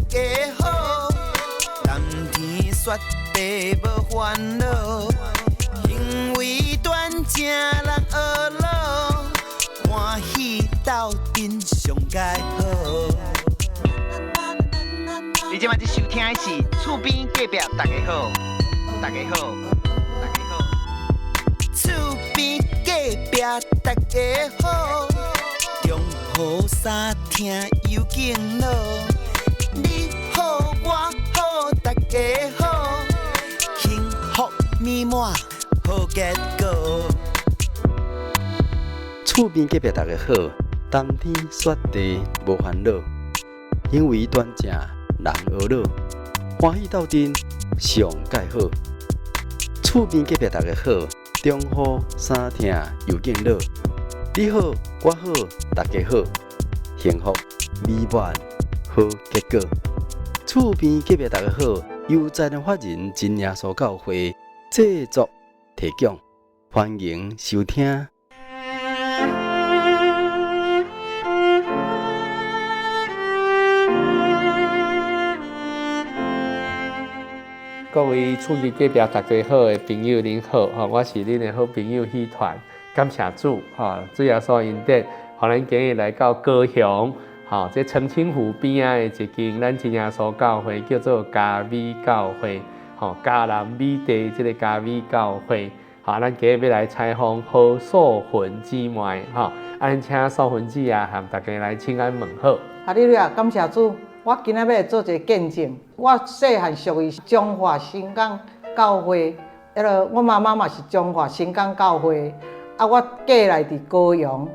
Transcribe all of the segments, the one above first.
家好，談天說地無煩惱，行為端正人呵咾，歡喜鬥陣上蓋好。你這擺咧收聽的是厝邊隔壁大家好，大家好，大家好。厝邊隔壁大家好，中雨三聽有敬老，你好我好大家好，幸福美滿好結果。厝邊隔壁大家好，談天說地無煩惱，行為端正人呵咾，歡喜鬥陣上蓋好。厝邊隔壁大家好，中雨三聽又敬老，你好我好大家好，幸福美滿好結果。厝邊隔壁大家好，由財團法人真耶穌教會製作提供，歡迎收聽。各位厝邊隔壁大家好的朋友，恁好吼！我是恁的好朋友許團，感謝主吼，主耶穌恩典，予咱今日來到高雄吼，這澄清湖邊仔的一間咱真耶穌教會，叫做嘉美教會吼，嘉南美地這个嘉美教會吼，咱今日欲來採訪何素雲姊妹吼，啊，咱請素雲姊啊，和大家來請安問好。哈利路亞，感謝主。我今仔欲來做一个見證。我細漢屬於彰化新港教會，彼个我媽媽嘛是彰化新港教會。啊，我過來佇高雄，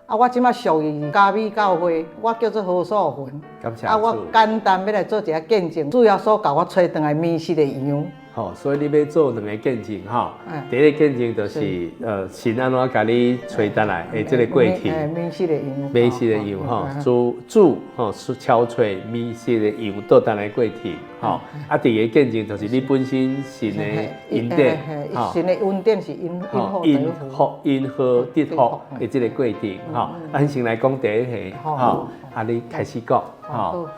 啊，我這馬屬於嘉美教會，我叫做何素雲。感謝主。啊，我簡單欲來做一个見證，主耶穌共我揣轉來迷失的羊。吼，所以你欲做兩个見證吼。第一个見證就是神按怎共你揣轉來的這个過去。迷失的羊。迷失的羊吼，主主吼是敲揣迷失的羊倒轉來過去吼。啊，第二个見證就是你本身神的恩典，吼。神的恩典是因因福因禍得福的這个過程吼。啊，咱先來講第一个吼，啊，你開始講吼。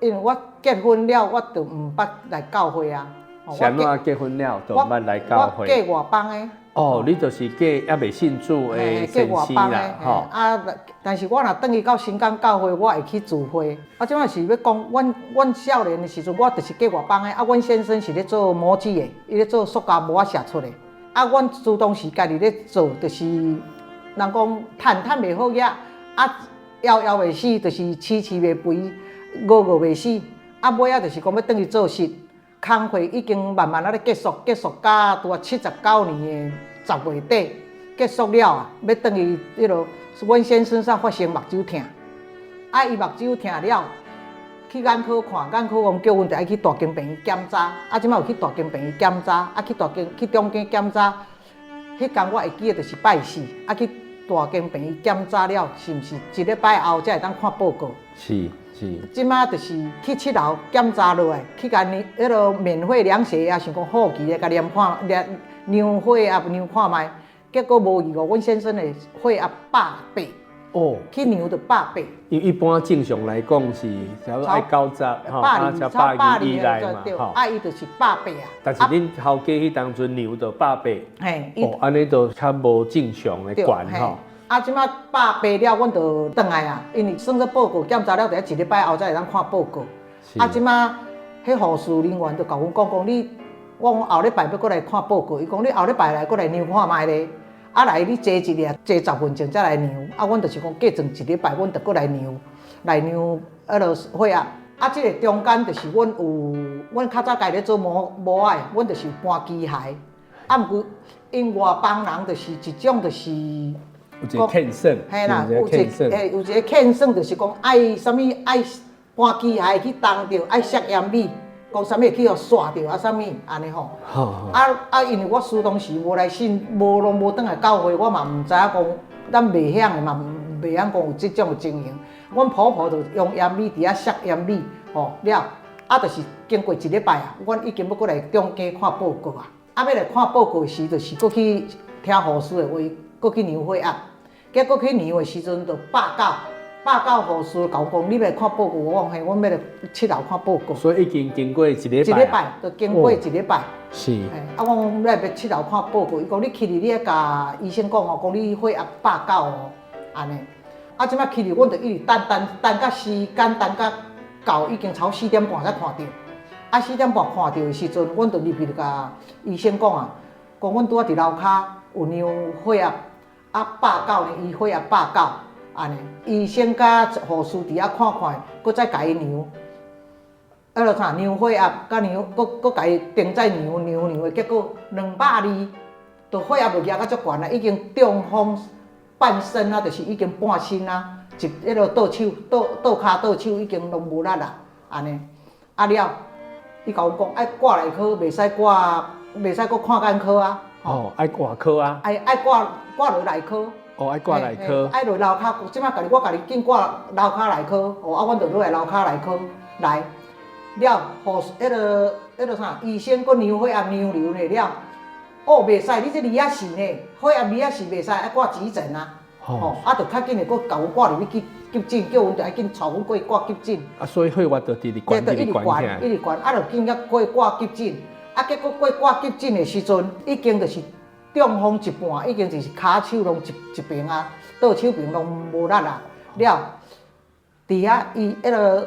因為我結婚了，我就毋捌來教會啊。是按怎結婚了就毋捌來教會？我嫁外邦的。哦，你就是嫁猶未信主的先生啦，吼。啊，但是我若轉去到新港教會，我會去聚會。啊，這擺是欲講，阮阮少年的時陣，我就是嫁外邦的。啊，阮先生是咧做模具的，伊咧做塑膠模仔寫出的。啊，阮自當時家己咧做，就是人講趁趁袂好額，啊，枵枵袂死，就是飼飼袂肥，餓餓袂死。啊，尾仔就是講欲轉去做事。工課已經慢慢仔咧結束，結束到拄仔79年的10月底結束了啊，欲轉去彼落，阮先生煞發生目睭疼，啊，伊目睭疼了，去眼科看，眼科講叫阮著愛去大興病院檢查，啊，這擺有去大興病院檢查，啊，去大興去中間檢查，彼工我會記得就是拜四，啊，去大興病院檢查了，是毋是一禮拜後才會當看報告？是。是。這擺就是去七樓檢查落來，去共量彼落免費量血壓，想講好奇咧，共量看量量血壓量看覓，結果無意外，阮先生的血壓180。哦。去量就百八。因一般正常來講是差不多愛90，吼，啊，才120以內嘛，吼。啊，伊就是180啊。但是恁頭家彼當陣量就百八。嘿。哦，按呢就較無正常的懸吼。啊，這擺百八了，阮就轉來啊，因為算做報告檢查了，著愛一禮拜後才會當看報告。啊，這擺彼護士人員就共阮講講，你，我講後禮拜欲閣來看報告，伊講你後禮拜來閣來量看覓咧。啊來，你坐一日，坐10分鐘才來量。啊，阮就是講過轉一禮拜，阮就閣來量，來量彼落血壓。啊，這个中間就是阮有，阮較早家咧做模模仔的，阮就是有搬機械。啊，毋過𪜶外邦人就是一種就是。有一個騙算，嘿啦，有一個嘿，有一个騙算，就是講愛啥物愛搬機械去動著，愛摔煙米，講啥物會去予煞著啊，啥物按呢吼。啊啊，因為我初當時無來信，無攏無轉來教會，我嘛毋知影講，咱袂曉的嘛，袂曉講有這種的情形。阮婆婆就用煙米佇遐摔煙米，吼了，啊，就是經過一禮拜啊，阮已經欲閣來中間看報告啊，啊，欲來看報告時，就是閣去聽護士的話，閣去量血壓。結果去量的時陣就190，百九護士共我講，你欲來看報告，我講嘿，阮欲來七樓看報告。所以已經經過一禮一禮拜，就經過一禮拜。啊，我講欲來七樓看報告，伊講你去哩，你愛共醫生講哦，講你血壓百九哦，按呢。啊，這擺去哩，阮就一直等等等甲時間等甲到已經超4點半才看著。啊，四點半看著的時陣，阮就入去就共醫生講啊，講阮拄仔佇樓跤有量血壓，啊百九呢，伊血壓百九，按呢。醫生佮護士佇遐看看，閣再共伊量，啊就啥量血壓，佮量，閣閣共伊定再量量量的結果220，就血壓就舉甲足懸啊，已經中風半身啊，就是已經半身啊，一彼个倒手倒倒跤倒手已經攏無力啦，按呢，啊了。伊共阮講愛掛內科，袂使掛，袂使閣看眼科啊。哦，愛掛科啊。愛愛掛掛落內科。哦，愛掛內科。愛落樓跤，這擺家己我家己緊掛樓跤內科，哦，啊，阮就落來樓跤內科來了，護士彼个彼个啥，醫生閣量血壓量量咧了，哦，袂使，你這2仔四呢，血壓2仔四袂使，愛掛急診啊。哦，啊，就較緊的，閣共阮掛入去急急診，叫阮就愛緊帶阮過去掛急診。啊，所以血壓就直直懸，一直懸，一直懸，啊，就緊才過掛急診。啊，結果過掛急診的時陣，已經就是中風一半，已經就是跤手攏一一邊啊，倒手邊攏無力啊。了，佇遐伊彼个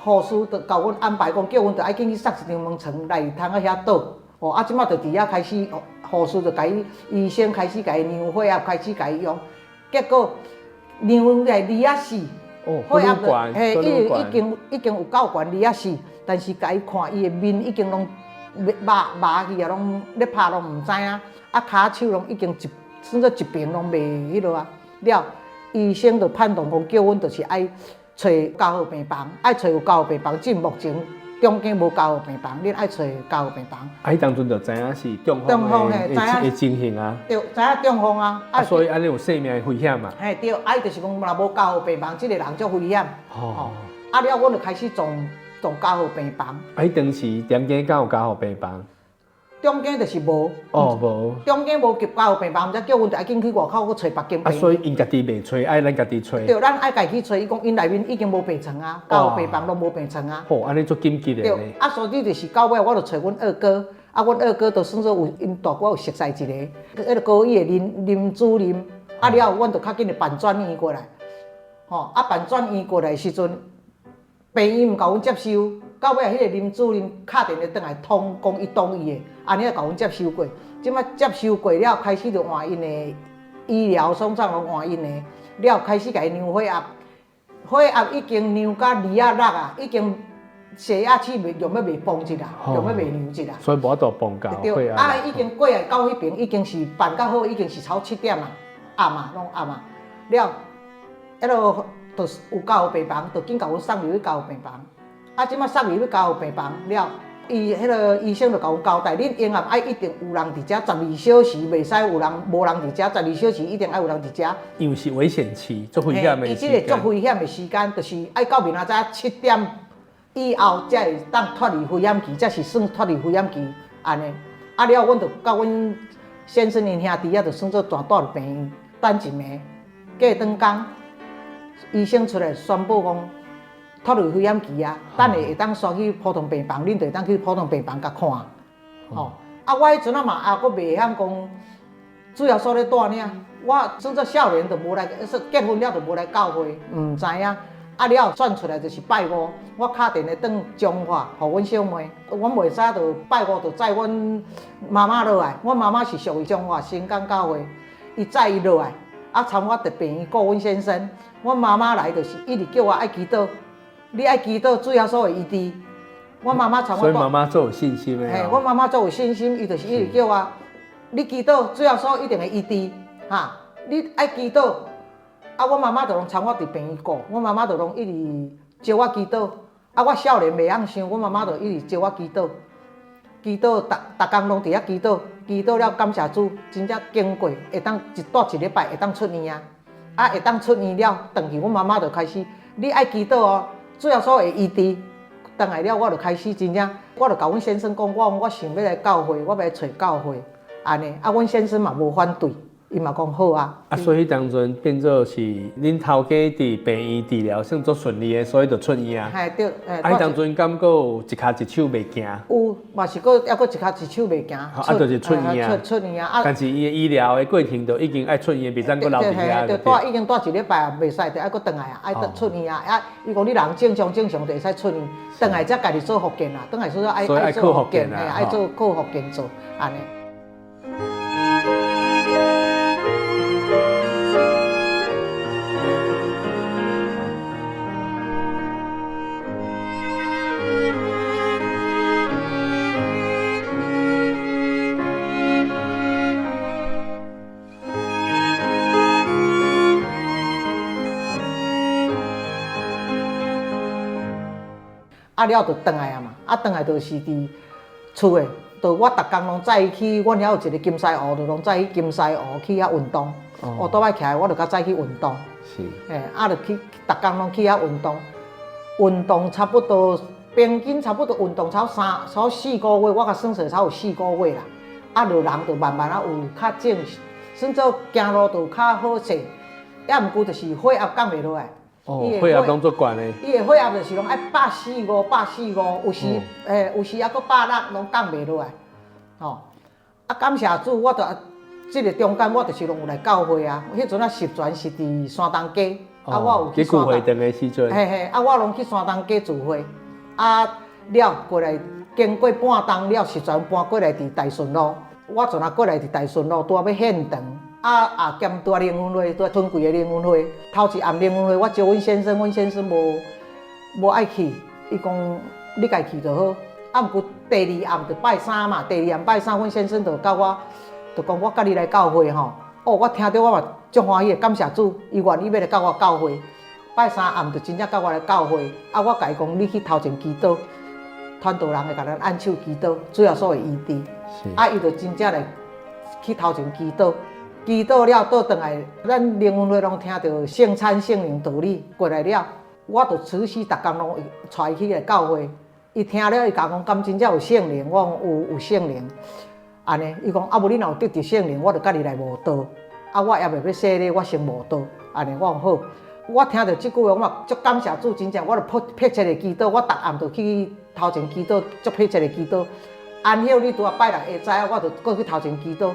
護士就共阮安排講，叫阮就愛緊去索一張門床來通喺遐倒。哦，啊，這擺就佇遐開始，護士就共伊醫生開始共伊量血壓，開始共伊用。結果量來2仔四，血壓嘿，已已經已經有夠懸二仔四，但是共伊看伊的面已經攏麻麻去啊，攏咧拍攏毋知影，啊，跤手攏已經一算做一邊攏袂彼落啊。了，醫生就判斷講，叫阮就是愛揣加護病房，愛揣有加護病房。這目前中間無加護病房，恁愛揣加護病房。啊，彼當陣就知影是中風的情形啊。對，知影中風啊。啊，所以按呢有生命的危險嘛。嘿，對，啊，伊就是講若無加護病房，這个人足危險。哦。啊了，阮就開始撞撞加護病房。啊，彼當時中間敢有加護病房？中間就是無。哦，無。中間無加護病房，才叫阮著愛緊去外口閣揣別間。啊，所以𪜶家己袂揣，愛咱家己揣。對，咱愛家己去揣。伊講𪜶內面已經無病床啊，加護病房攏無病床啊。吼，按呢足緊急的。對，啊，所以就是到尾我就揣阮二哥，啊，阮二哥就算做有𪜶大哥有熟似一个，彼个高醫的林林主任，啊了，阮就較緊的辦轉院過來。吼，啊辦轉院過來的時陣，病院毋共阮接收。到尾彼个林主任敲電話轉來通講伊同意的，按呢才共阮接收過。這擺接收過了，開始就換𪜶的醫療總長攏換𪜶的，了開始共伊量血壓，血壓已經量到2仔六啊，已經血壓器袂用欲袂磅一啦，用欲袂量一啦。所以無法度磅到對，啊，已經過來到彼邊已經是辦較好，已經是超7點啊，暗啊，攏暗啊。了，彼落就是有加護病房，就緊共阮送入去加護病房。啊，這擺送入去加護病房了，伊彼个醫生就共阮交代，恁嬰仔愛一定有人佇遮，12小時袂使有人無人佇遮，十二小時一定愛有人佇遮。因為是危險期，足危險的時間。伊這个足危險的時間，就是愛到明仔載7點以後才會當脫離危險期，才是算脫離危險期按呢。啊了，阮就佮阮先生𪜶兄弟仔，就算做全蹛佇病院等一暝，過轉工，醫生出來宣布講。脫離危險期啊，等下會當徙去普通病房，恁就會當去普通病房共看。吼，啊，我彼陣仔嘛猶閣袂曉講，主耶穌咧帶領，我算做少年就無來，結婚了就無來教會，毋知影。啊了轉出來就是拜五，我敲電話轉彰化，予阮小妹，阮袂使就拜五就載阮媽媽落來，阮媽媽是屬於彰化新港教會，伊載伊落來，啊，摻我佇病院顧阮先生，阮媽媽來就是一直叫我愛祈禱。你愛祈禱，主耶穌會醫治。我媽媽，所以媽媽足有信心的。嘿，我媽媽足有信心，伊就是一直叫我，你祈禱，主耶穌一定會醫治。哈，你愛祈禱。啊，我媽媽就攏摻我佇病院顧，我媽媽就攏一直招我祈禱。啊，我少年袂曉想，我媽媽就一直招我祈禱，祈禱，逐逐工攏佇遐祈禱，祈禱了感謝主，真正經過會當一蹛一禮拜會當出院啊！啊，會當出院了，轉去阮媽媽就開始，你愛祈禱哦。主耶穌會醫治，轉來了，我就開始真正，我就共阮先生講，我講我想欲來教會，我欲來揣教會，按呢，啊，阮先生嘛無反對。伊嘛講好啊。啊，所以彼當陣變做是恁頭家佇病院治療算足順利的，所以就出院啊。嘿對，啊，彼當陣敢閣有一跤一手袂行？有，嘛是閣猶閣一跤一手袂行。啊，就是出院啊。出院啊。但是伊的醫療的過程就已經愛出院，袂使閣留佇遐。對，蹛已經蹛一禮拜袂使，就愛閣轉來啊，愛出院啊。啊，伊講你人正常正常就會使出院，轉來才家己做復健啦，轉來所以愛做復健，嘿，愛做靠復健做按呢。啊了就轉來啊嘛，啊轉來就是佇厝的，就我逐工攏早起去，阮遐有一個金獅湖，就攏早起金獅湖去遐運動。哦，倒擺起來我就較早去運動。是。嘿，啊就去，逐工攏去遐運動，運動差不多平均差不多運動超三、超四個月，我共算算超有四個月啦。啊，就人就慢慢仔有較正，算做行路就較好勢，抑毋過就是血壓降袂落來。哦，血壓攏足懸的。伊的血壓就是攏愛145、145，有時欸，有時猶閣160，攏降袂落來。吼，啊，感謝主，我就這个中間我就是攏有來教會啊。彼陣啊，十全是佇山東街，啊，我有去山東。的時陣。嘿嘿，啊，我攏去山東街聚會，啊，了過來經過半冬了，十全搬過來佇大順路。我陣仔過來佇大順路，拄仔欲獻堂。啊啊！兼拄仔靈恩會，拄仔春季的靈恩會，頭一暗靈恩會，我招阮先生，阮先生無無愛去，伊講你家去就好。啊，毋過第二暗就拜三嘛，第二暗拜三，阮先生就佮我，就講我佮你來教會吼。哦，我聽著我嘛足歡喜的，感謝主，伊願意欲來佮我教會。拜三暗就真正佮我來教會。啊，我共伊講，你去頭前祈禱，傳道人會共咱按手祈禱，主耶穌會醫治。啊，伊就真正來去頭前祈禱。祈禱了，倒轉來，咱靈恩會攏聽著聖餐聖靈道理過來了，我就持續逐工攏帶伊去來教會。伊聽了，伊共講，敢真正有聖靈？我講有，有聖靈。按呢，伊講啊，無你若有得著聖靈，我就佮你來慕道。啊，我猶未欲洗禮，我先慕道。按呢，我講好。我聽著這句話，我嘛足感謝主，真正我就迫迫切的祈禱，我逐暗就去頭前祈禱，足迫切的祈禱。安息日拄仔拜六下晝，我就閣去頭前祈禱。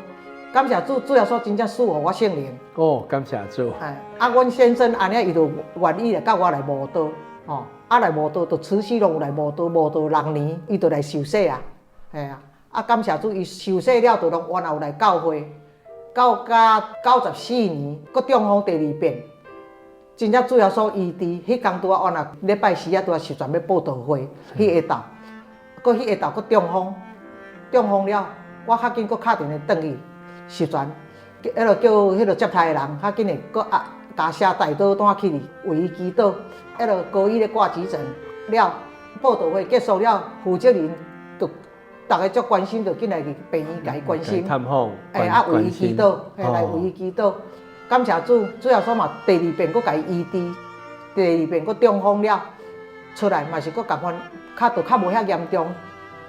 感謝主，主耶穌真正賜予我聖靈。哦，感謝主。哎，啊，阮先生按呢，伊就願意來佮我來慕道，吼，啊來慕道，就持續攏有來慕道，慕道六年，伊就來受洗啊，嘿啊，啊感謝主，伊受洗了，就攏原來有來教會，到甲94年，閣中風第二遍，真正主耶穌醫治，彼工拄仔原來禮拜四啊，拄仔十全欲佈道會，彼下晝，閣彼下晝閣中風，中風了，我較緊閣敲電話轉去。十全，彼落叫彼落接待的人，較緊的，閣啊，共寫代禱單去為伊祈禱。彼落高醫咧掛急診了，佈道會結束了，負責人就逐个足關心，就緊來去病院共伊關心，探訪，欸，啊為伊祈禱，嘿，來為伊祈禱。感謝主，主耶穌嘛第二遍閣共伊醫治，第二遍閣中風了，出來嘛是閣共款，較就較無遐嚴重。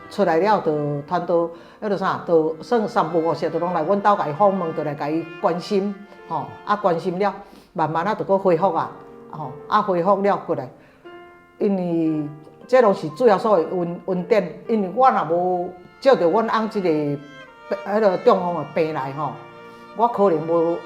出來了，就傳道，彼落啥，就算三不五時，就攏來阮兜共伊訪問，就來共伊關心，吼，啊關心了，慢慢仔就閣恢復啊，吼，啊恢復了過來，因為這攏是主耶穌的恩恩典，因為我若無借著阮翁這個彼落中風的病來吼，我可能無，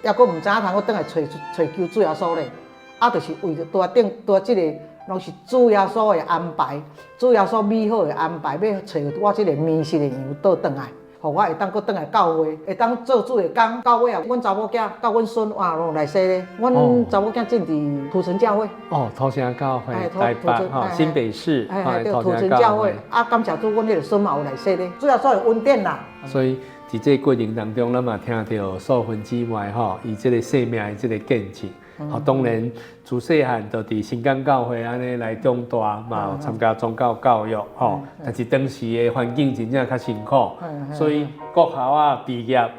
猶閣毋知影通閣轉來揣揣求主耶穌咧，啊，就是為著拄仔頂拄仔這個。攏是主耶穌的安排，主耶穌美好的安排，欲揣我這個迷失的羊倒轉來，予我會當閣轉來教會，會當做主的工。到尾啊，阮查某囝佮阮孫哇攏來洗禮。阮查某囝進佇土城教會。哦，土城教會，台北吼，新北市，對，土城教會。啊，感謝主，阮彼个孫嘛有來洗禮，主耶穌的恩典啦。所以，佇這个過程當中，咱嘛聽著素芬姊妹吼，伊這个生命的這个見證。吼，當然自細漢就佇新港教會按呢來長大，嘛有參加宗教教育吼。但是當時的環境真正較辛苦，所以國校仔畢業，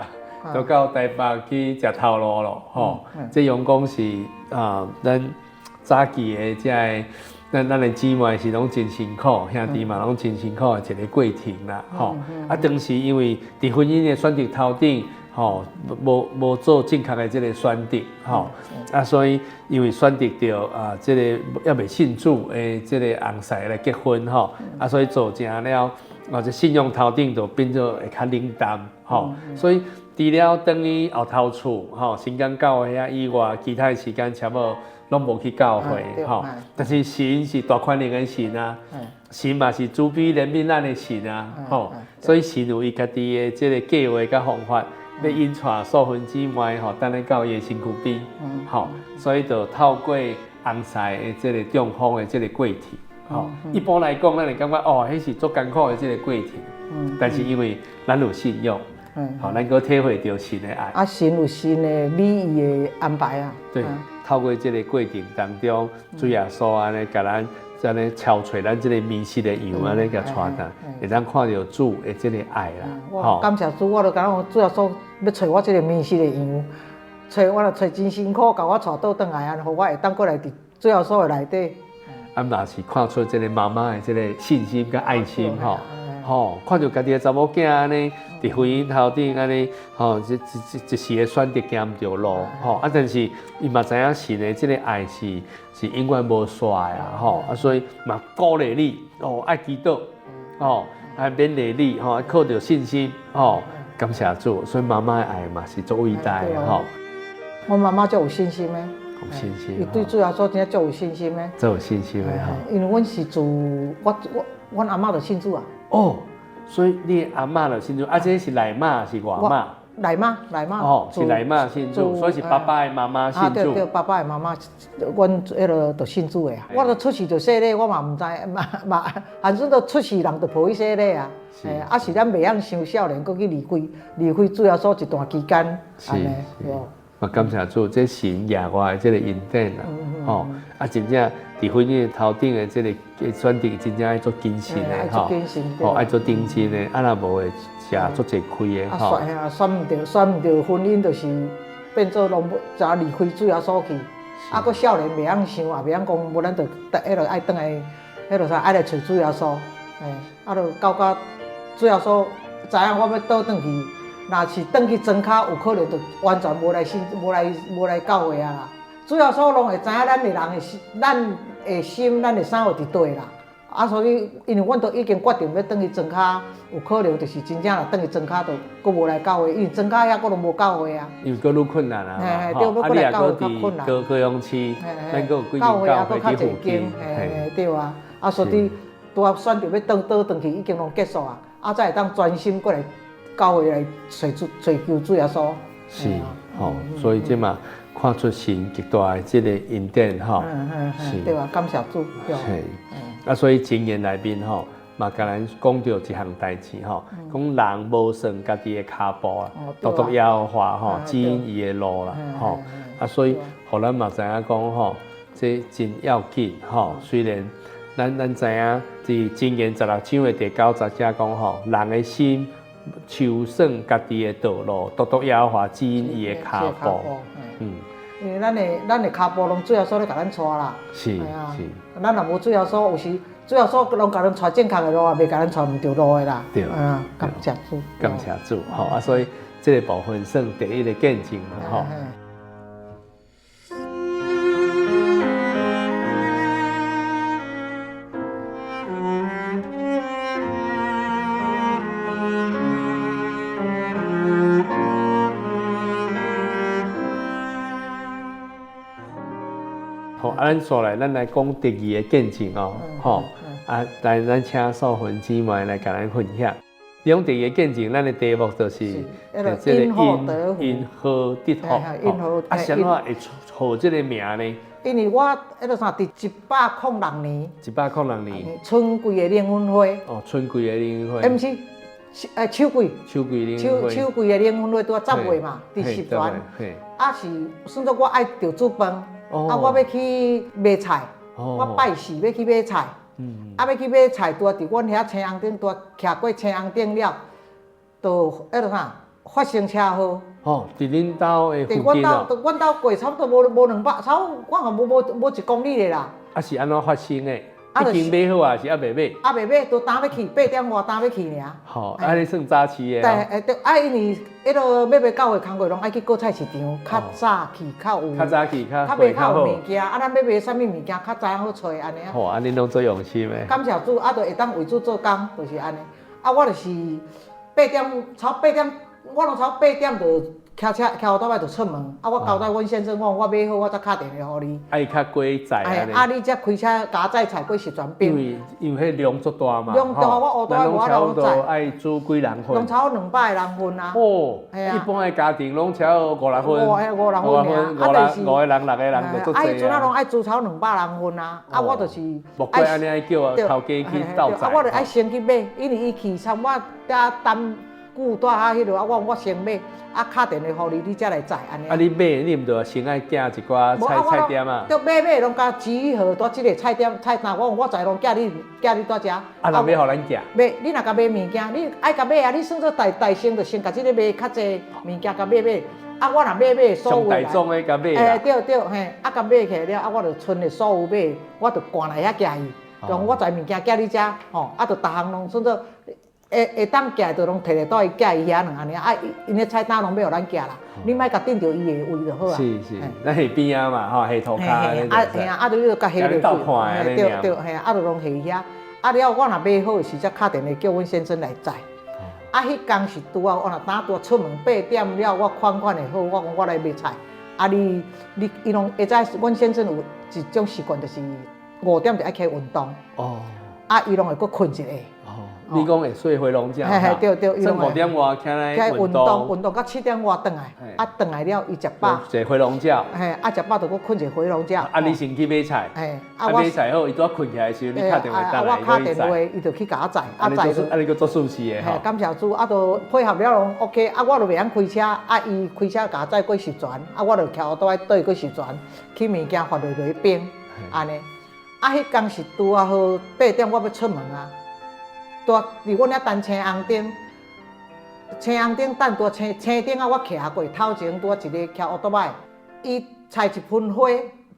就到台北去食頭路咯吼。這樣講是啊，咱早期的這个咱咱的姊妹是攏真辛苦，兄弟嘛攏真辛苦的一个過程啦吼。啊，當時因為佇婚姻的選擇頭頂。吼，無做正確的這个選擇，吼，啊，所以因為選擇著啊，這个猶未信主的這个翁婿來結婚，吼，啊，所以造成了啊，這信仰頭頂就變做會較冷淡，吼，所以除了轉去後頭厝，吼，新港教會遐以外，其他的時間差不多攏無去教會，吼。但是神是大權能的神啊，神嘛是慈悲憐憫咱的神啊，吼，所以神有伊家己的這个計劃佮方法。欲引帶素芬姊妹吼，轉來到伊的身軀邊，吼，所以就透過翁婿的這个中風的這个過程，吼，一般來講，咱會感覺哦，彼是足艱苦的這个過程，但是因為咱有信仰，吼，咱閣體會著神的愛。啊，神有神的美意的安排啊。對，透過這个過程當中，主耶穌按呢共咱按呢敲揣咱這个迷失的羊，按呢共帶轉，會當看著主的這个愛啦。我感謝主，我就感覺主耶穌欲揣我這个迷失的羊，揣我就揣真辛苦，共我帶倒轉來，按予我會當閣來佇主耶穌的內底。啊，嘛是看出這个媽媽的這个信心佮愛心吼，吼，看著家己的查某囝按呢，佇婚姻頭頂按呢，吼，這這一時的選擇行毋著路，吼，啊，但是伊嘛知影神的這个愛是永遠無煞的啊，吼，啊，所以嘛鼓勵你，哦，愛祈禱，吼，啊，勉勵你，吼，靠著信心，吼，感謝主，所以媽媽的愛嘛是足偉大的，吼。我媽媽足有信心的。有信心。伊對主耶穌真正足有信心的。足有信心的吼。因為阮是自我阮阿嬤就信主啊。哦，所以你阿嬤就信主，啊，這是內媽是外媽？內媽，內媽。哦，是內媽信主，所以是爸爸的媽媽信主。啊，對對，爸爸的媽媽，阮彼个就信主的啊。我都出世就洗禮，我嘛毋知，嘛嘛，反正都出世人就抱去洗禮啊。啊是咱袂曉傷少年，閣去離開主耶穌一段期間，按呢。嘛感謝主，這神額外的這个恩典啦，吼啊，真正佇婚姻頭頂的這个選擇，真正愛做謹慎的吼，吼愛做謹慎的，啊若無會食足濟虧的吼。啊，選毋著婚姻，就是變做攏怎離開主耶穌去，啊，閣少年袂曉想，也袂曉講，無咱就彼个愛轉來，彼个啥愛來揣主耶穌，啊，就到甲主耶穌知影我欲倒轉去。若是轉去莊跤，有可能就完全無來信、無來教會啊啦。主耶穌攏會知影咱的人的心，咱的心，咱的啥有佇佗啦。啊，所以因為阮都已經決定欲轉去莊跤，有可能就是真正若轉去莊跤，就閣無來教會，因為莊跤遐閣攏無教會啊。因為閣愈困難啊，嘿，對，欲閣來教會較困難。高雄市，咱閣有幾間教會教會閣較濟間，嘿，對啊。啊，所以拄仔選擇欲倒轉去，已經攏結束啊，啊，才會當專心閣來。教會來揣主、揣求主耶穌，是吼，所以這嘛看出神極大的這个恩典吼，是，對啊，感謝主，是，啊，所以箴言內面吼，嘛共咱講著一項代誌吼，講人無算家己的跤步啊，獨獨耶和華吼指引伊的路啦，吼，啊，所以予咱嘛知影講吼，這真要緊吼，雖然咱知影佇箴言16章的第9節遮講吼，人的心。籌算家己的道路，獨獨耶和華指引伊的跤步。嗯，因為咱的跤步攏主耶穌咧共咱帶啦。是是。咱若無主耶穌，有時主耶穌攏共咱帶正確的路，也袂共咱帶毋對路的啦。對。嗯，感謝主。感謝主，吼啊！所以這個部分算第一个見證嘛，吼。好，啊，咱煞來，咱來講第二个見證哦，吼，啊，來，咱請素芬姊妹來共咱分享。你講第二个見證，咱的題目就是這个因禍得福，啊，啥物會號這个名呢？因為我彼个啥，佇106年，106年，春季的靈恩會。哦，春季的靈恩會。欸，毋是，秋季。秋季靈恩會。秋季的靈恩會拄仔10月嘛，佇十全。啊，是算做我愛著煮飯，啊，我欲去買菜，我拜四欲去買菜，啊，欲去買菜，拄仔佇阮遐青紅頂，拄仔徛過青紅頂了，就彼个啥發生車禍。哦，佇恁兜的附近哦。佇阮兜過差不多無200，差不多我看無1公里的啦。啊，是按怎發生的？啊已經買好啊，是猶未買？猶未買，都今欲去，8點外今欲去爾。吼，按呢算早市的。對，對，啊，因為彼落欲買教會工課，攏愛去果菜市場，較早去較有。較早去較較買較有物件，啊，咱欲買啥物物件，較知影好揣按呢。吼，按呢攏足用心的。感謝主，啊，就會當為主做工，就是按呢。啊，我就是八點，差八點，我攏差八點就騎車騎烏多擺就出門。啊，我交代阮先生講，我買好，我才敲電話予你。愛較過載按呢。啊，你才開車共我載菜過十全邊。因為彼量足大嘛。量大，我烏多擺我攏載。愛煮幾人份？攏差不多200人份啊。哦，一般的家庭攏超五六份。五六份爾。啊，就是五個人、六個人就足濟啊。啊，彼陣啊攏愛煮超200人份啊。啊，我就是。莫怪按呢愛叫啊，頭家去鬥載。啊，我就愛先去買，因為伊去參我遮等久蹛較彼落，啊，我講我先買，啊，敲電話予你，你才來載按呢。啊，你買你毋著先愛寄一寡菜店啊？對，買攏共集合佇這个菜店菜擔，我講我在攏寄你寄你佇遮。啊，人欲予咱寄？買，你若共買物件，你愛共買啊！你算做大大先，就先共這个買較濟物件，共買買。啊，我若買買所有大宗的共買。欸，對對嘿，啊，共買起來了，啊，我就賰的所有買，我就趕來遐寄伊。就講我載物件寄你遮，吼，啊，就逐項攏算做。會當寄就攏提來倒伊寄伊遐爾按呢，啊，𪜶的菜單攏欲予咱寄啦，你莫共定著伊的位就好啊。是是，咱下邊仔嘛，吼，下塗跤。啊，嘿啊，啊，就你就共下落去，對對，嘿啊，就攏下遐。啊了，我若買好的時，才敲電話叫阮先生來載。啊，彼工是拄好，我若當拄出門八點了，我款款的好，我講我來買菜。啊你，你伊攏會知，阮先生有一種習慣，就是5點就愛起來運動。哦。啊，伊攏會閣睏一下。你講會說回籠覺，嘿嘿，對對，算5點外起來運動，運動到7點外轉來，啊轉來了伊食飽，坐回籠覺，嘿，啊食飽就閣睏一下回籠覺。啊，你先去買菜，嘿，啊買菜好，伊拄仔睏起來時陣，你敲電話轉來，我敲電話，伊就去共我載，啊載，啊你閣做順勢的吼。感謝主，啊都配合了攏 OK，啊我就袂曉開車，啊伊開車共我載過十全，啊我就騎烏多擺綴過十全，去物件發落落去冰，按呢，啊彼工是拄仔好八點，我欲出門啊。蹛佇阮遐等青紅燈，青紅燈等拄青青燈啊！我徛過頭前拄仔一个騎烏多擺，伊採一盆花，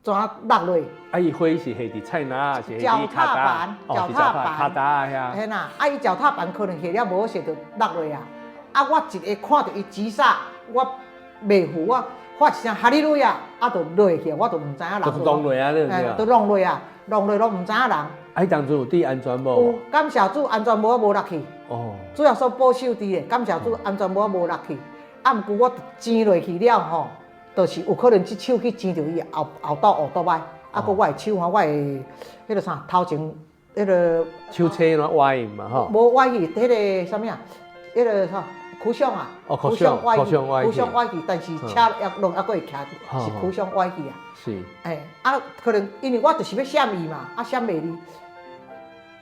怎落落？啊，伊花是下佇菜籃，是腳踏板，腳踏板，跤踏遐。嘿啦，啊，伊腳踏板可能下了無好勢，就落落啊。啊，我一个看著伊急剎，我袂赴，我發一聲哈利路亞，啊，就落去，我就毋知影人。就弄落啊，你就弄落啊，弄落攏毋知影人。啊，彼當陣有戴安全帽？有，感謝主，安全帽無落去。哦。主耶穌保守佇咧，感謝主，安全帽無落去。啊，毋過我剪落去了吼，就是有可能這手去剪著伊後後斗烏多擺，啊，閣我的手吼，我的彼个啥頭前彼个手車怎歪嘛吼？無歪去，彼个啥物啊？彼个啥？苦相啊，苦相歪去，苦相歪去，但是車也攏猶閣會徛，是苦相歪去啊。是。欸，啊，可能因為我就是欲閃伊嘛，啊，閃袂離。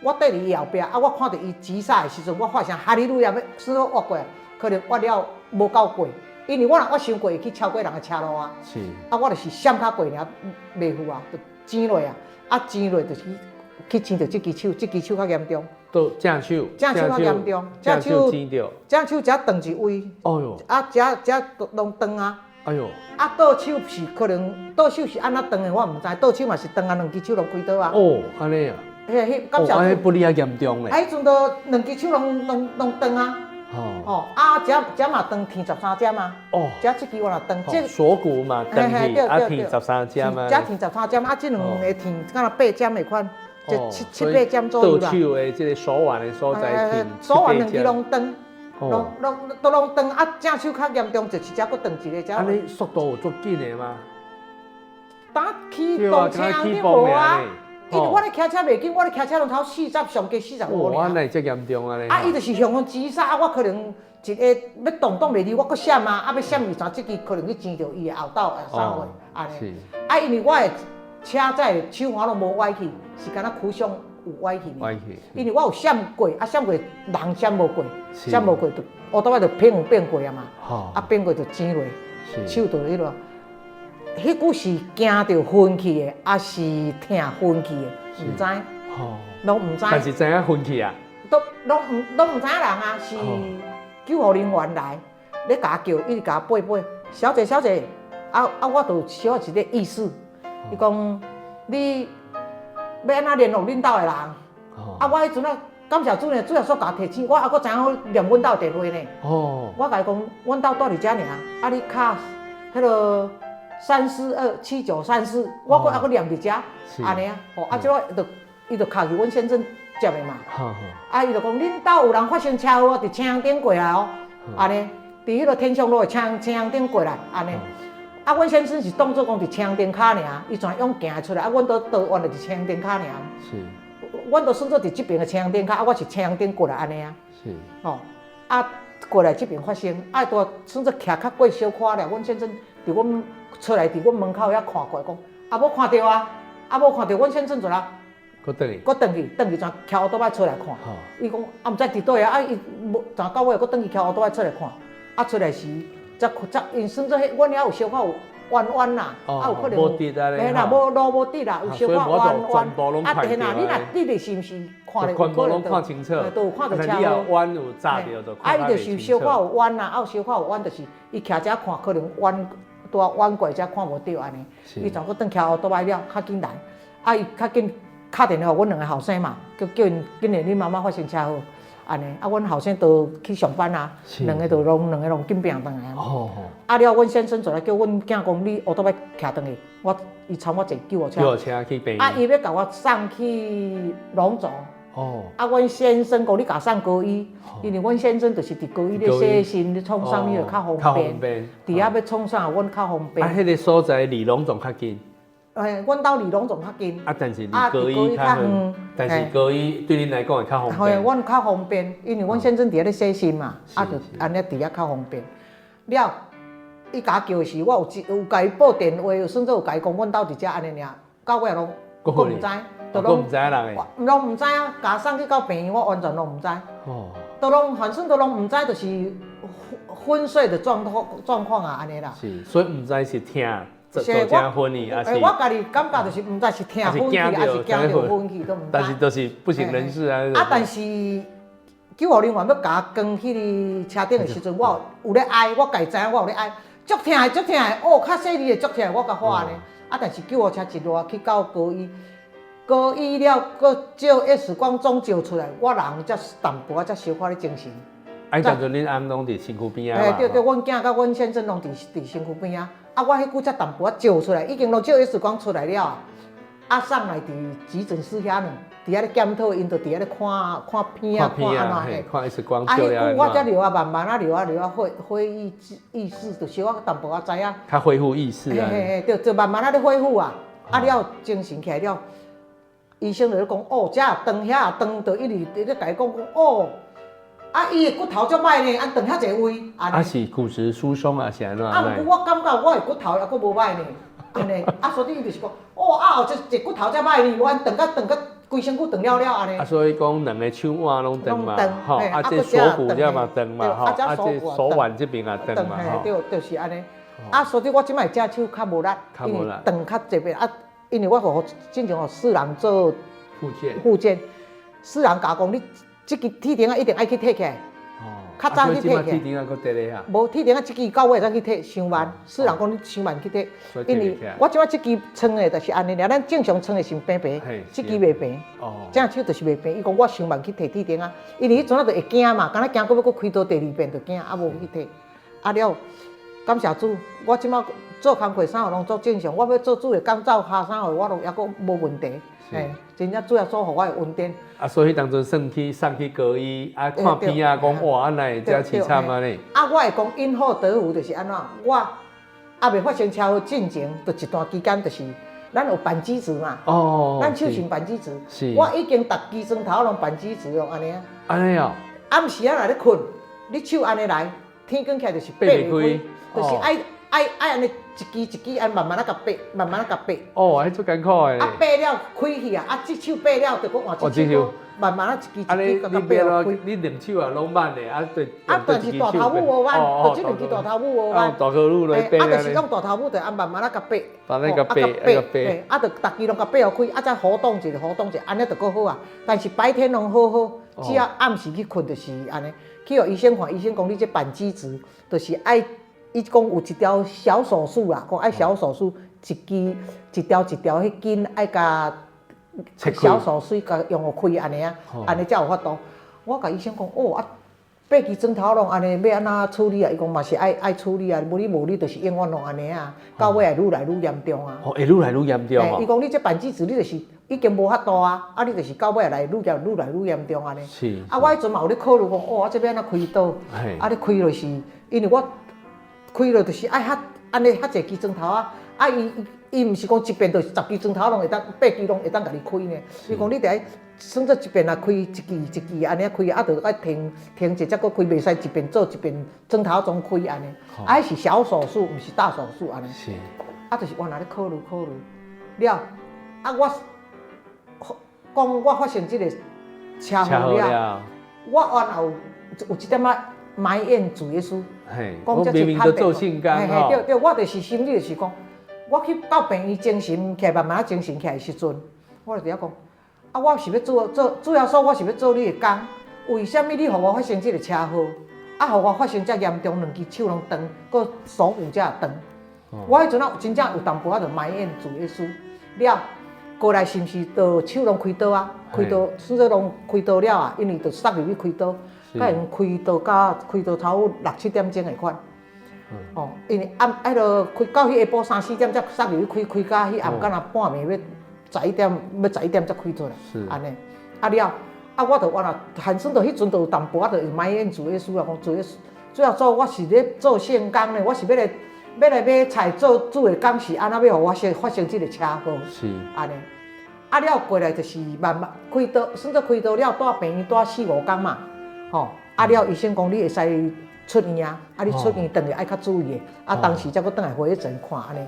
我綴佇伊後壁，啊，我看著伊急剎的時陣，我發聲哈利路亞，欲算說越過來，可能越了無夠過，因為我若越傷過，會去超過人的車路啊。是。啊，我就是閃較過爾，袂赴啊，就剪落啊，啊，剪落就是去剪著這支手，這支手較嚴重。都正手，正手較嚴重，正手剪著，正手才斷一位。哎喲，啊，這這攏斷啊。哎喲，啊，倒手是可能倒手是按怎斷的，我毋知。倒手嘛是斷啊，兩支手攏開刀啊。哦，按呢啊。嘿，彼感謝哦，按呢不哩較嚴重咧。啊，彼陣都兩支手攏斷啊。哦。哦，啊，這這嘛斷天13針啊。哦。這這支我若斷。這鎖骨嘛斷去，啊，天13針啊。這天13針，啊，這兩个天敢若八針的款。這七七八針左右啦。倒手的這个手腕的所在天，手腕兩支攏斷，攏攏都攏斷。啊，正手較嚴重，就是這閣斷一个。按呢速度有足緊的嗎？當起動車你無啊？因為我咧騎車袂緊，我咧騎車攏頭40，上加45 爾。哇，那會遮嚴重按呢？啊，伊就是向阮急剎，啊，我可能一个欲擋擋袂離，我閣閃啊，啊，欲閃伊，怎這支可能去撞著伊的後斗，啥貨按呢？啊，因為我的車載的手環攏無歪去，是敢若苦相有歪去。歪去。因為我有閃過，啊閃過人閃無過，閃無過就烏多擺就偏變過啊嘛。啊變過就剪落，手就彼落。彼久是驚著昏去的，抑是疼昏去的，毋知。攏毋知。但是知影昏去啊？都攏毋知影人啊，是救護人員來，咧共我叫，一直共我背背，小姐小姐，啊啊，我就小可一个意思。伊講你欲按怎聯絡恁兜的人？啊，我彼陣啊，感謝主呢，主耶穌共提醒，我猶閣知影念阮兜電話呢。我共伊講，阮兜住佇遮爾，啊你敲彼个3427934，我閣猶閣念佇遮，按呢啊，吼，啊，這我就伊就敲去阮先生接的嘛。啊，伊就講恁兜有人發生車禍，佇青紅頂過來哦，按呢，佇彼个天祥路的青紅頂過來，按呢。啊，阮先生是當做講佇青紅燈跤爾，伊全用行出來，啊，阮都倒原來佇青紅燈跤爾。阮都算做佇這爿的青紅燈跤，啊，我是青紅頂過來按呢啊。吼，啊，過來這爿發生，啊，拄算做徛較過小可了，阮先生佇阮出來佇阮門口遐看過來，講，啊，無看著啊，啊，無看著，阮先生就啦，閣轉去，閣轉去，轉去全騎烏多擺出來看。伊講啊，毋知佇佗啊，啊，伊無全到尾閣轉去騎烏多擺出來看，啊，出來時才才𪜶算做彼，阮遐有小可有彎彎啦，啊有可能無直啊嘿啦，無路無直啦，有小可彎彎。啊，嘿啦，你若直的是毋是看咧？全部攏看清楚，都有看著車禍。你若彎有紮著就啊，伊就是小可有彎啦，啊有小可有彎，就是伊徛遮看，可能彎拄仔彎過才看無著按呢。伊全閣轉騎烏多擺了，較緊來，啊伊較緊敲電話予阮兩个後生嘛，叫叫𪜶緊來，恁媽媽發生車禍。按呢，啊，阮後生都去上班啊，兩个就攏兩个攏緊拚轉來。啊了，阮先生就來叫阮囝講，你烏多擺騎轉去，我伊摻我坐救護車。救護車去病院。啊，伊欲共我送去龍總。啊，阮先生講你共送高醫，因為阮先生就是佇高醫咧洗身咧創啥物就較方便。佇遐欲創啥，阮較方便。啊，彼个所在離龍總較近。嘿，阮兜離龍總較近。啊，但是離高醫較遠。但是高醫對恁來講會較方便。嘿，阮較方便，因為阮先生佇遐咧洗身嘛，啊，就按呢佇遐較方便。了，伊共我叫的時，我有一有共伊報電話，有算做有共伊講，阮兜佇遮按呢爾，到尾攏閣毋知，都攏毋知人的。攏毋知啊，共我送去到病院，我完全攏毋知。都攏反正都攏毋知，就是昏睡的狀況啊，按呢啦。是，所以毋知是疼。做正昏去，還是我家己感覺就是毋知是疼昏去，還是驚著昏去，都毋知。但是就是不省人事啊。啊，但是救護人員欲共我扛去佇車頂的時陣，我有咧哀，我家己知影我有咧哀，足疼的，足疼的，哦，較細膩的足疼的，我共喊按呢。啊，但是救護車一賴去到高醫，高醫了，閣照 X 光總照出來，我人才淡薄仔才小可咧精神。啊，當陣恁翁攏佇身軀邊仔嘿，對對，阮囝佮阮先生攏佇身軀邊仔。啊，我彼久才淡薄仔照出來，已經攏照 X 光出來了，啊，送來佇急診室遐呢，佇遐咧檢討，𪜶就佇遐咧看看片啊，看按怎嘿，看 X 光啊，彼久我才著啊，慢慢啊著啊著啊恢恢復意識，就小可淡薄仔知影。較恢復意識啊。嘿嘿嘿，對，就慢慢仔咧恢復啊，啊了精神起來了，醫生就咧講，哦，這斷遐斷，就一直佇咧共伊講講，哦。啊，伊的骨頭足歹呢，按斷遐濟位，啊是骨質疏鬆啊，是按怎？啊，毋過我感覺我的骨頭猶閣無歹呢，按呢，啊，所以伊就是講，哦，啊後這一骨頭才歹呢，我按斷甲斷甲規身軀斷了了按呢。啊，所以講兩个手腕攏斷嘛，吼，啊，這鎖骨這嘛斷嘛，吼，啊，這手腕這邊也斷嘛，吼。對，就是按呢。啊，所以我這擺這手較無力，因為斷較濟遍啊，因為我予進前予四人做復健，復健，四人共我講你。這支鐵釘仔一定愛去提起來，較早去提起來。無鐵釘仔，這支到尾才去提，傷慢。雖然講你傷慢去提，因為我這擺這支穿的就是按呢爾，咱正常穿的是平平，這支袂平。這手就是袂平。伊講我傷慢去提鐵釘仔，因為彼陣仔就會驚嘛，敢若驚閣欲閣開刀第二遍就驚，啊無去提。啊了，感謝主，我這擺做工課啥貨攏做正常，我欲做主的工走下啥貨，我攏猶閣無問題。嘿，真正主耶穌予我的恩典。啊，所以彼當陣送去送去高醫，啊看片啊，講哇，按呢會遮凄慘按呢。啊，我會講因禍得福，就是按怎？我猶未發生車禍進前，就一段期間，就是咱有扳機指嘛。哦。咱手是扳機指。是。我已經逐支磚頭攏扳機指攏按呢啊。按呢哦。暗時仔若咧睏，你手按呢來，天光起來就是掰袂開，就是愛。愛愛按呢一支一支按慢慢仔共掰，慢慢仔共掰。哦，彼足艱苦的。啊，掰了開去啊，啊，這手掰了，就閣換這手，慢慢仔一支一支共掰開。你兩手也攏挽的，啊對。啊，但是大頭拇無挽，就這兩支大頭拇無挽。大頭拇來掰。啊，就是用大頭拇，就按慢慢仔共掰。慢慢共掰，啊掰。啊，就逐支攏共掰予開，啊，才活動一下，活動一下，按呢就閣好啊。但是白天攏好好，只要暗時去睏就是按呢。去予醫生看，醫生講你這扳機指，就是愛。伊講有一條小手術啦，講愛小手術，一支一條一條彼筋愛共小手術共用予開按呢啊，按呢才有法度。我共醫生講，哦啊，八支針頭攏按呢欲按怎處理啊？伊講嘛是愛愛處理啊，無你無你就是永遠攏按呢啊，到尾會愈來愈嚴重啊。哦，會愈來愈嚴重哦。伊講你這扳指子你就是已經無法度啊，啊你就是到尾來愈嚴愈來愈嚴重按呢。啊，我彼陣嘛有咧考慮講，哦，啊這欲按怎開刀？啊，你開落是，因為我開落就是愛較按呢較濟支針頭啊，啊伊伊毋是講一遍就是十支針頭攏會當，八支攏會當共你開呢。伊講你得愛算做一遍啊開一支一支按呢開，啊，著愛停停一下才閣開，袂使一遍做一遍針頭總開按呢。啊，彼是小手術，毋是大手術按呢。啊，就是原來咧考慮考慮了，啊，我講我發生這個車禍了，我原來有有一點仔埋怨主耶穌，講這明明都做聖工。嘿，對對，我就是心裡就是講，我去到病院精神起來，慢慢仔精神起來的時陣，我就佇遐講，啊，我是欲做做主耶穌，我是欲做你的工，為啥物你予我發生這個車禍？啊，予我發生遮嚴重，兩支手攏斷，閣鎖骨才會斷。我彼陣啊，真正有淡薄仔就埋怨主耶穌。了，過來是毋是就手攏開刀啊？開刀，算做攏開刀了啊，因為就送入去開刀，才會用開刀到開刀差不多六七點鐘的款。哦，因為暗彼落開到彼下晡三四點才送入去開，開到彼暗敢若半暝欲十一點，欲十一點才開出來。按呢，啊了，啊我就原來寒算到彼陣就有淡薄仔就埋怨主耶穌啊，講主耶穌，主耶穌，我是咧做聖工呢，我是欲來欲來買菜做主的工是按怎欲予我先發生這個車禍？按呢，啊了過來就是慢慢開刀，算做開刀了，蹛病院蹛四五工嘛，吼，啊了醫生講你會使出院啊，啊你出院轉來愛較注意的，啊當時才閣轉來回診看按呢。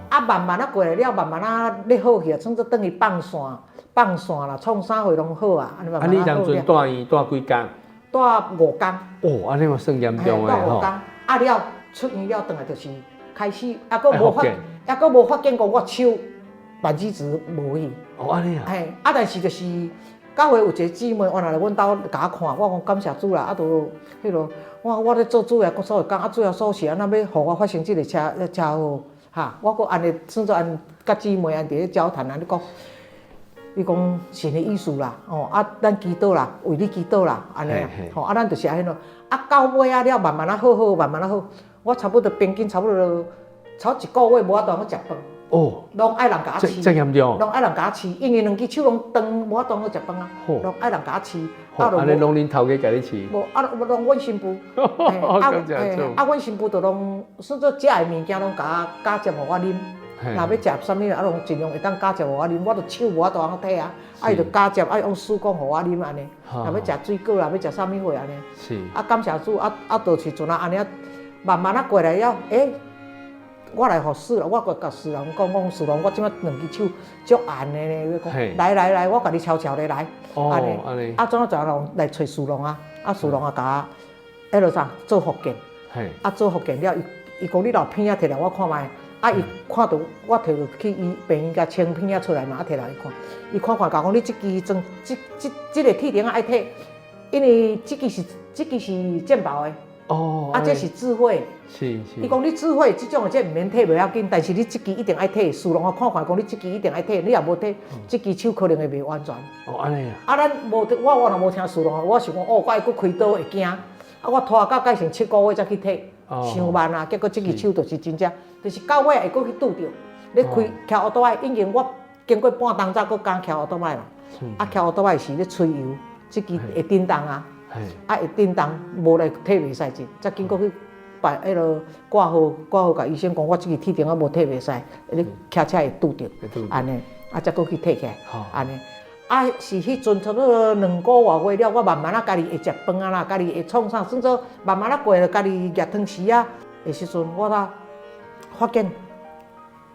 啊慢慢仔過來了，慢慢仔咧好去啊，算做轉去放線放線啦，創啥貨攏好啊，按呢慢慢啊你當陣蹛院蹛幾工？蹛五工。哦，按呢嘛算嚴重的吼。蹛五工，啊了出院了，轉來就是開始，猶閣無發，猶閣無發現講我手扳指子無去。哦，按呢啊。嘿，啊但是就是教會有一個姊妹，原來來阮兜共我看，我講感謝主啦，啊都彼落，我我咧做主耶穌的工，啊主耶穌是按怎欲予我發生這個車車禍，哈，我閣按呢算做按佮姊妹按佇咧交談按呢講，伊講神的意思啦，哦啊，咱祈禱啦，為你祈禱啦，按呢啦，吼啊，咱就是按呢，啊到尾仔了，慢慢仔好好，慢慢仔好，我差不多平均差不多差一個月無法度好食飯。哦，攏愛人共我飼，這嚴重，攏愛人共我飼，因為兩支手攏斷，無法度好食飯啊，攏愛人共我飼。啊，按呢攏恁頭家共你飼？無，啊，攏阮新婦，啊，啊，阮新婦就攏算做食的物件攏共我加接予我啉，若欲食啥物啊，攏盡量會當加接予我啉，我就手無法度通提啊，啊，伊就加接，啊，用水管予我啉按呢，若欲食水果啦，欲食啥物貨按呢，啊，感謝主，啊啊，就是陣啊按呢，慢慢仔過來了，欸。我來予四郎，我閣共四郎講講，四郎，我這擺兩支手足絚的呢，欲講來來來，我共你悄悄的來，按呢，啊怎啊怎啊來揣四郎啊，啊四郎啊共我彼落啥做復健，啊做復健了，伊伊講你留片仔摕來我看覓，啊伊看著我摕落去醫病院共清片仔出來嘛，啊摕來伊看，伊看看共我講你這支裝這這這个鐵釘仔愛摕，因為這支是這支是健保的。哦，啊，這是智慧。伊講你智慧這種的這毋免退袂要緊，但是你這支一定愛退。四郎我看看講你這支一定愛退，你若無退，這支手可能會袂完全。哦，按呢啊。啊，咱無我我若無聽四郎，我想講哦，我會閣開刀會驚，啊，我拖到改成七個月才去退，傷慢啊。結果這支手就是真正，就是到尾會閣去拄著。咧開騎烏多擺，已經我經過半冬才閣敢騎烏多擺嘛。啊，騎烏多擺是咧吹油，這支會振動啊。啊，會振動，無來退袂使者，才經過去擺彼落掛號，掛號共醫生講，我這支鐵釘仔無退袂使，咧騎車會拄著，按呢，啊，才閣去退起來，按呢，啊，是彼陣差不多兩個外月了，我慢慢仔家己會食飯啊啦，家己會創啥，算做慢慢仔過了，家己攑湯匙仔的時陣，我才發現，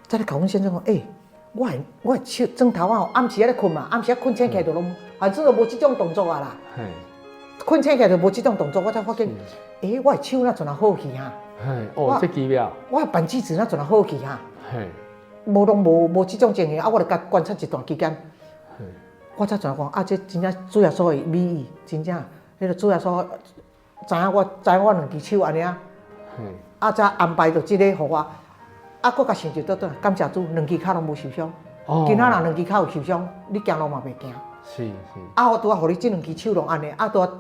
才咧共阮先生講，欸，我的我的手指頭仔吼，暗時仔咧睏嘛，暗時仔睏醒起來就攏，反正就無這種動作啊啦。睏醒起來就無這種動作，我才發現，欸，我的手哪陣仔好去啊？哦，這奇妙。我的扳指子哪陣仔好去啊？無攏無無這種情形，啊，我就共觀察一段期間，我才知影講，啊，這真正主耶穌的美意，真正，彼個主耶穌知影我知影我兩支手按呢啊，啊，才安排著這个予我，啊，閣共想著倒轉來，感謝主，兩支跤攏無受傷。今仔若兩支跤有受傷，你行路嘛袂行。啊，我拄仔予你這兩支手攏按呢，啊，拄仔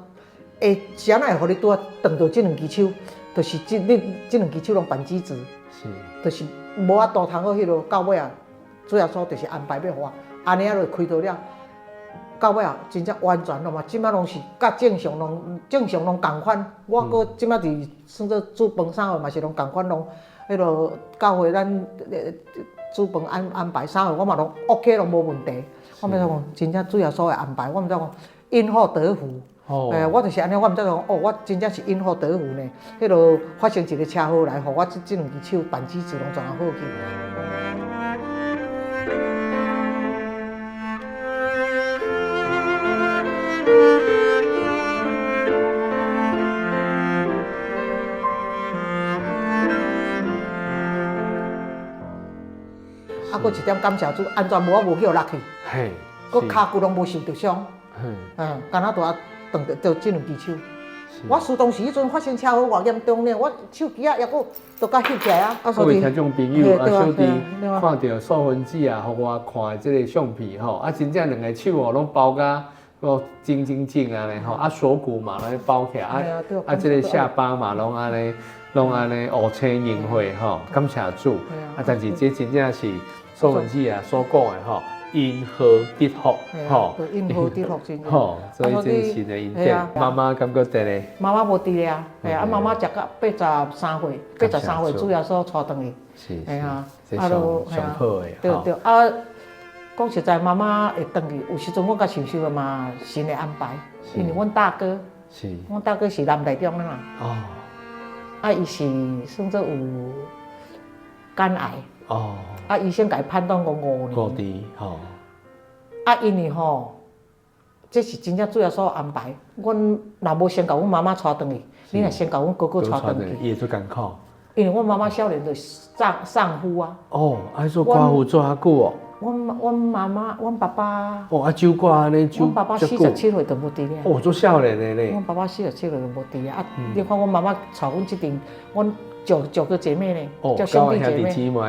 會是按怎會予你拄仔斷著這兩支手，就是這你這兩支手攏扳機指，就是無法度通好彼落，到尾啊，主耶穌就是安排欲予我，按呢啊就開刀了，到尾啊真正完全咯嘛，這擺攏是佮正常攏正常攏仝款，我閣這擺佇算做煮飯啥貨嘛是攏仝款攏，彼落教會咱煮飯安安排啥貨我嘛攏 OK 攏無問題。我毋知講真正主耶穌的安排，我毋知講因禍得福。欸，我就是按呢，我毋知講哦，我真正是因禍得福呢。彼落發生一个車禍來，予我這這兩支手扳機指攏全好去。啊，閣一點感謝主，安全帽我無去予落去，閣跤骨攏無受著傷，嗯，敢若拄仔斷著著這兩支手。我自當時彼陣發生車禍偌嚴重呢，我手機仔抑閣都共翕起來啊。各位聽眾朋友啊，小弟看著素芬姊啊，予我看的這个相片吼，啊，真正兩个手哦，攏包甲閣緊緊緊按呢吼，啊，鎖骨嘛攏包起來，啊啊，這个下巴嘛攏按呢，攏按呢烏青凝血吼，感謝主。啊，但是這真正是素芬姊啊所講的吼，因禍得福吼，因禍得福真正。吼，所以這是神的恩典。媽媽感覺佇咧？媽媽無佇咧啊，嘿啊，媽媽食到83歲，83歲主耶穌帶轉去。是，啊，啊，都上好的。對對啊，講實在，媽媽會轉去，有時陣我較想想的嘛，神的安排，因為阮大哥，阮大哥是南台中的嘛。啊，伊是算做有肝癌。啊，醫生共伊判斷講五年。五年，吼。啊，因為吼，這是真正主耶穌安排。阮若無先共阮媽媽帶轉去，你若先共阮哥哥帶轉去，伊會足艱苦。因為阮媽媽少年就喪喪夫啊。哦，啊，做寡婦做遐久哦。阮阮媽媽，阮爸爸。哦，啊，守寡按呢守。阮爸爸47歲就無佇咧。哦，足少年的咧。阮爸爸47歲就無佇啊！啊，你看阮媽媽帶阮這陣，阮九個姐妹呢，叫兄弟姐妹，九個呢，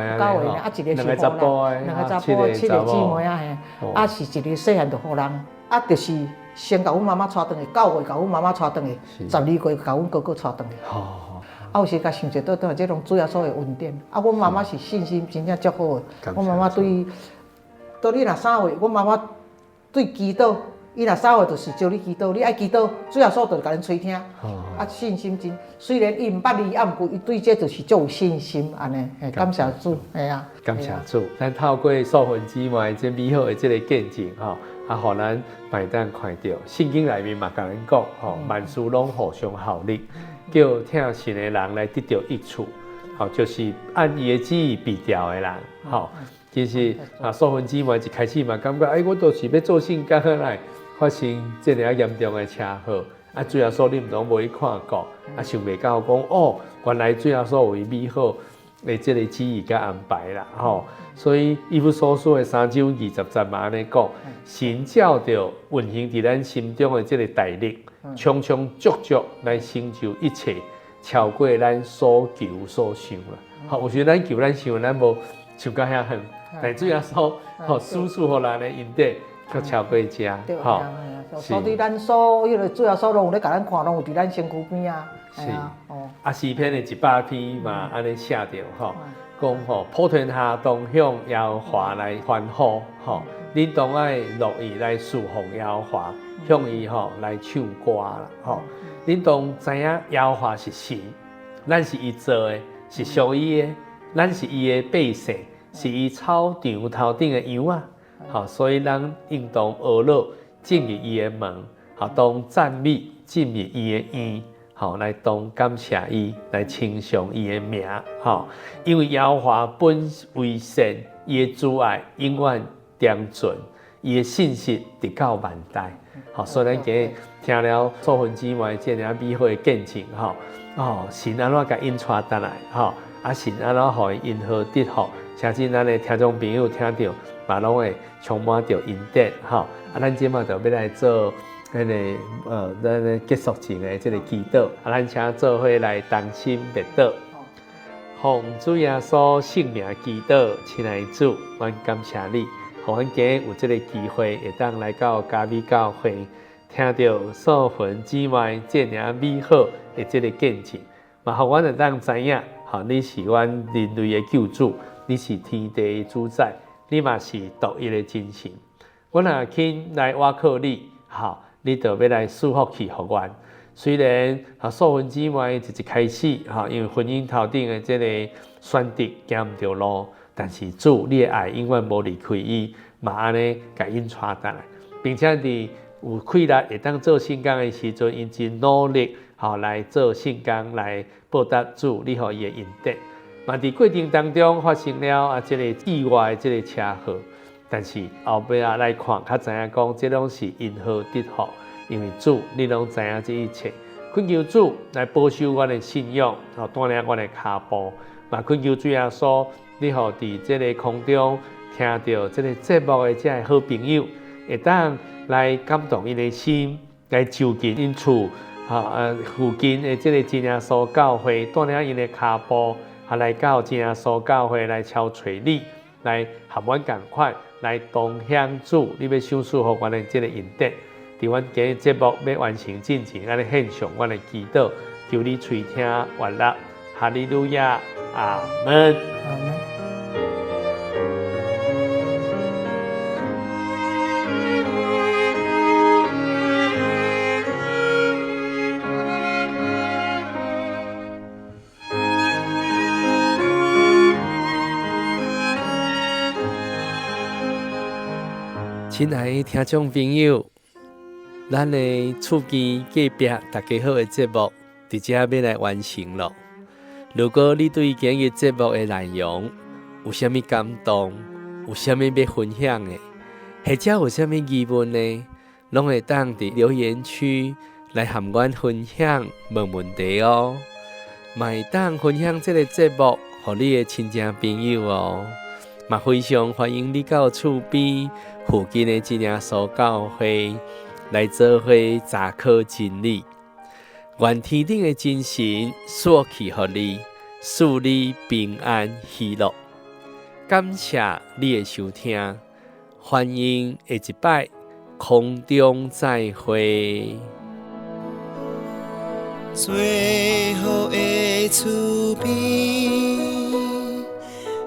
啊，一個是予人，兩個查埔，七個姊妹啊，嘿，啊是一個細漢就予人，啊就是先共阮媽媽帶轉去，9歲共阮媽媽帶轉去，12歲共阮哥哥帶轉去。啊，有時共想者倒轉來，這攏主耶穌的恩典。啊，阮媽媽是信心真正足好的，阮媽媽對，到你若啥話，阮媽媽對祈禱。伊若啥話，就是招你祈禱，你愛祈禱，主耶穌就共恁垂聽。啊，信心真，雖然伊毋捌你，啊，毋過伊對這就是足有信心，按呢，嘿，感謝主，嘿啊。感謝主，咱透過素芬姊妹這美好的這个見證，吼，啊，予咱嘛會當看著聖經內面嘛共咱講，吼，萬事攏互相效力，叫疼神的人來得著益處，吼，就是按伊的旨意被召的人，吼，其實啊，素芬姊妹一開始嘛感覺，哎，我都是欲做聖工來。發生這爾嚴重的車禍，啊，主耶穌你毋通無去看顧，啊，想袂到講哦，原來主耶穌為美好的這个旨意佮安排啦，吼，所以以弗所書的三章二十節嘛按呢講，神照著運行佇咱心中的這个大力，充充足足來成就一切，超過咱所求所想啦。吼，有時咱求咱想，咱無想到遐遠，但主耶穌吼，事事予咱的恩典。閣超過遮，吼，所以咱所彼个主耶穌攏有咧共咱看，攏有佇咱身軀邊啊。是，啊，詩篇的100篇嘛，按呢寫著吼，講吼，普天下當向耶和華來歡呼，吼，恁當愛樂意來事奉耶和華，向伊吼來唱歌啦，吼，恁當知影耶和華是神，咱是伊造的，是屬伊的，咱是伊的百姓，是伊草場頭頂的羊仔。好，所以咱應當呵樂進入伊的門，好，當讚美進入伊的院，好，來當感謝伊，來稱頌伊的名，吼，因為耶和華本為善，伊的慈愛永遠長存，伊的信實直到萬代。好，所以咱今日聽了素芬姊妹這爾美好的見證，吼，哦，神按怎共𪜶帶轉來，吼，啊，神按怎予𪜶因禍得福，相信咱的聽眾朋友聽著嘛攏會充滿著恩典，吼。啊，咱這馬就欲來做彼个咱的結束前的這个祈禱，啊，咱請做伙來同心默禱，奉主耶穌聖名祈禱，親愛的主，阮感謝你，予阮今日有這个機會，會當來到嘉美教會，聽著素芬姊妹這爾美好的這个見證，嘛，予阮會當知影，吼，你是阮人類的救主，你是天地的主宰，你嘛是獨一的真神。阮若肯來倚靠你，吼，你就欲來賜福氣予阮。雖然啊，素芬姊妹一開始，吼，因為婚姻頭頂的這个選擇行毋著路，但是主，你的愛永遠無離開伊，嘛按呢共𪜶帶轉來，並且佇有氣力會當做聖工的時陣，𪜶真努力，吼來做聖工來報答主，你予伊的恩典。嘛佇過程當中發生了啊，這个意外的這个車禍，但是後尾仔來看，較知影講，這攏是因禍得福，因為主你攏知影這一切。懇求主來保守阮的信仰，吼帶領阮的跤步。嘛懇求主耶穌，你予佇這个空中聽著這个節目的這个好朋友，會當來感動𪜶的心，來就近𪜶厝，吼附近的這个真耶穌教會，帶領𪜶的跤步，啊來到真耶穌教會來敲揣你，來和阮仝款，來同享主，你欲賞賜予阮的這个恩典。佇阮今日節目欲完成進前，咱來獻上阮的祈禱，求你垂聽悅納，哈利路亞，阿門。阿門。親愛的聽眾朋友，咱的厝邊隔壁大家好的節目，佇這欲來完成囉。如果你對今日節目的內容有啥物感動，有啥物欲分享的，或者有啥物疑問呢，攏會當佇留言區來和阮分享問問題哦。嘛會當分享這個節目予你的親戚朋友哦。嘛非常歡迎你到厝邊附近的真耶穌教會來做伙查考真理。願天頂的真神賜福予你，賜你平安喜樂。感謝你的收聽，歡迎下一擺空中再會。最好的厝邊，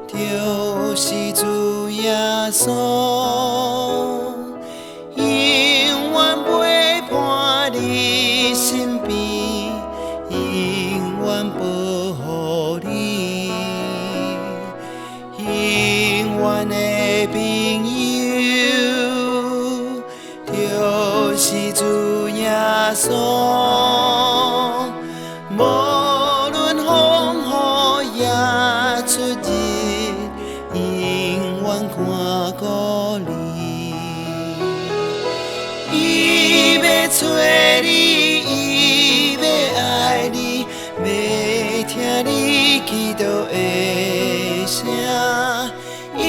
就是主耶穌，永遠陪伴你身邊，永遠保護你，永遠的朋友，就是主耶穌。無論風雨也出入，永遠看顧你。伊欲揣你，伊欲愛你，欲聽你祈禱的聲。伊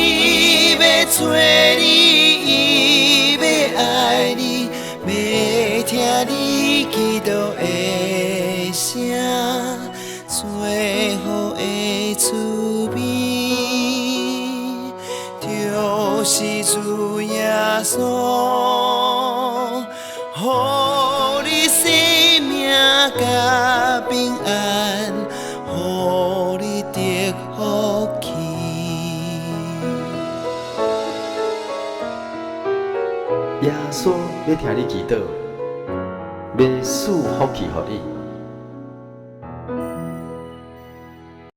欲揣你，伊欲愛你，欲聽你祈禱的聲。最好的厝邊，就是主耶穌，予你生命佮平安，予你得福氣。耶穌欲聽你祈禱，欲賜福氣予你。